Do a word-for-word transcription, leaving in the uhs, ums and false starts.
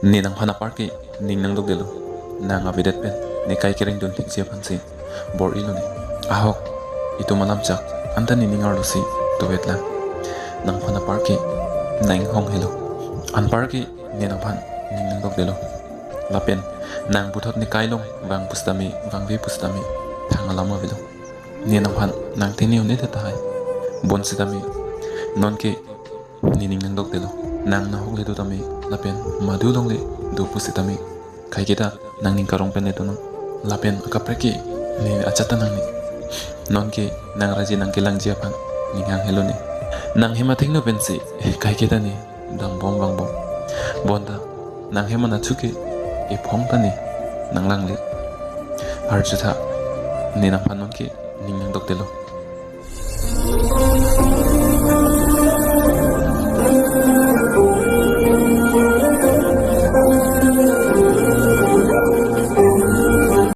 Ne nangphan apar ke ning nangdokdelo. Nang avedet pen ne kai kereng dunthekji aphansi bor-ilo ne. Ahok, itum alam chak anta nening arlosi dovetlang. Nangphan apar ke nang inghong helo. Anpar ke ne nangphan ning nangdokdelo. Lapen nang puthot ne kai along vang pusitame, vangve pusitame thang alam avelo. Ne nangphan nangtene un-e tahai. Bonsitame nonke nening nangdokdelo. Nang nahok le dotame lapen madu along le do pusitame, kaiketa nangning karong pen le donon. Lapen akaprek ke ne ajat ta nangne. Nonke nang raji nangkelangji aphan ning hang helo ne. Nang hem athengno pensi kaiketa ne dambom vangbom. Bonta nang hem anatthu ke ephong ta ne nanglangle. Arjutha, ne nangphan nonke ning nangdokdelo.